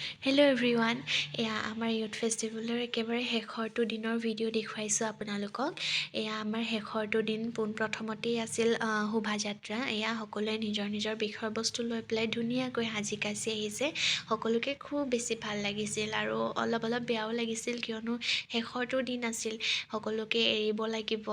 Hello' everyone, এয়া আমাৰ youth ফেষ্টিভেলৰ একেবাৰে শেষৰটো দিনৰ ভিডিঅ' দেখুৱাইছোঁ আপোনালোকক। এয়া আমাৰ শেষৰটো দিন। পোনপ্ৰথমতেই আছিল শোভাযাত্ৰা। এয়া সকলোৱে নিজৰ নিজৰ বিষয়বস্তু লৈ পেলাই ধুনীয়াকৈ সাজি কাচি আহিছে। সকলোকে খুব বেছি ভাল লাগিছিল আৰু অলপ অলপ বেয়াও লাগিছিল, কিয়নো শেষৰটো দিন আছিল, সকলোকে এৰিব লাগিব,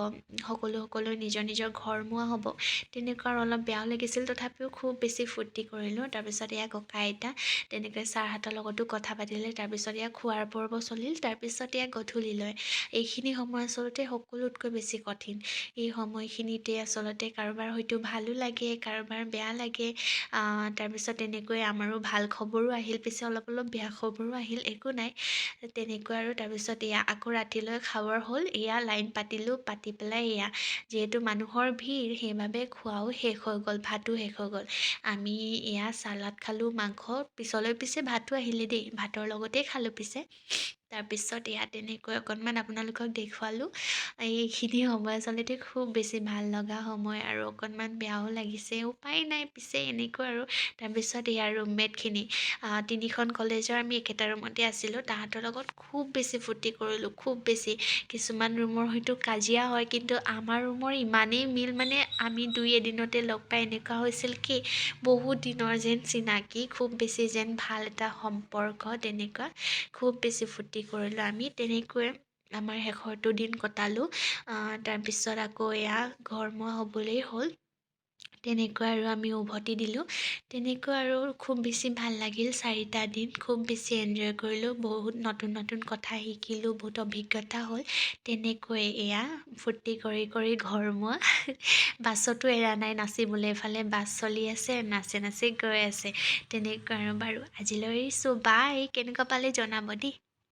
সকলো সকলো নিজৰ নিজৰ ঘৰমুৱা হ'ব, তেনেকুৱা আৰু অলপ বেয়াও লাগিছিল। তথাপিও খুব বেছি ফূৰ্তি কৰিলোঁ। তাৰপিছত এয়া ককা আইতা তেনেকৈ ছাৰহঁতৰ লগতো কথা পাতিলে। তাৰপিছত এয়া খোৱাৰ পৰ্ব চলিল। তাৰপিছত এয়া গধূলিলৈ এইখিনি সময় আচলতে সকলোতকৈ বেছি কঠিন। এই সময়খিনিতে আচলতে কাৰোবাৰ হয়তো ভালো লাগে, কাৰোবাৰ বেয়া লাগে। তাৰপিছত তেনেকৈ আমাৰো ভাল খবৰো আহিল, পিছে অলপ অলপ বেয়া খবৰো আহিল, একো নাই, তেনেকুৱা আৰু। তাৰপিছত এয়া আকৌ ৰাতিলৈ খাবৰ হ'ল। এয়া লাইন পাতিলোঁ, পাতি পেলাই এয়া যিহেতু মানুহৰ ভিৰ, সেইবাবে খোৱাও শেষ হৈ গ'ল, ভাতো শেষ হৈ গ'ল। আমি এয়া চালাড খালোঁ, মাংস পিছলৈ পিছে ভাতো আহিলে দেই, ভাতৰ লগতেই খালোঁ পিছে। তাৰপিছত এয়া তেনেকৈ অকণমান আপোনালোকক দেখুৱালোঁ। এইখিনি সময় আচলতে খুব বেছি ভাল লগা সময় আৰু অকণমান বেয়াও লাগিছে, উপায় নাই, পিছে এনেকুৱা আৰু। তাৰপিছত এয়া ৰুমমেটখিনি, তিনিখন কলেজৰ আমি একেটা ৰুমতে আছিলোঁ, তাহাঁতৰ লগত খুব বেছি ফূৰ্তি কৰিলোঁ, খুব বেছি। কিছুমান ৰুমৰ হয়তো কাজিয়া হয়, কিন্তু আমাৰ ৰুমৰ ইমানেই মিল, মানে আমি দুই এদিনতে লগ পাই এনেকুৱা হৈছিল কি বহুত দিনৰ যেন চিনাকি, খুব বেছি যেন ভাল এটা সম্পৰ্ক, তেনেকুৱা খুব বেছি ফূৰ্তি কৰিলোঁ আমি। তেনেকৈয়ে আমাৰ শেষৰটো দিন কটালোঁ। তাৰপিছত আকৌ এয়া ঘৰমুৱা হ'বলৈ হ'ল, তেনেকৈ আৰু আমি উভতি দিলোঁ। তেনেকৈ আৰু খুব বেছি ভাল লাগিল। চাৰিটা দিন খুব বেছি এনজয় কৰিলোঁ, বহুত নতুন নতুন কথা শিকিলোঁ, বহুত অভিজ্ঞতা হ'ল। তেনেকৈয়ে এয়া ফূৰ্তি কৰি কৰি ঘৰমুৱা। বাছতো এৰা নাই নাচিবলৈ, এফালে বাছ চলি আছে, নাচি নাচি গৈ আছে, তেনেকৈ আৰু। বাৰু আজিলৈ এৰিছোঁ, বাই। কেনেকুৱা পালে জনাব দেই।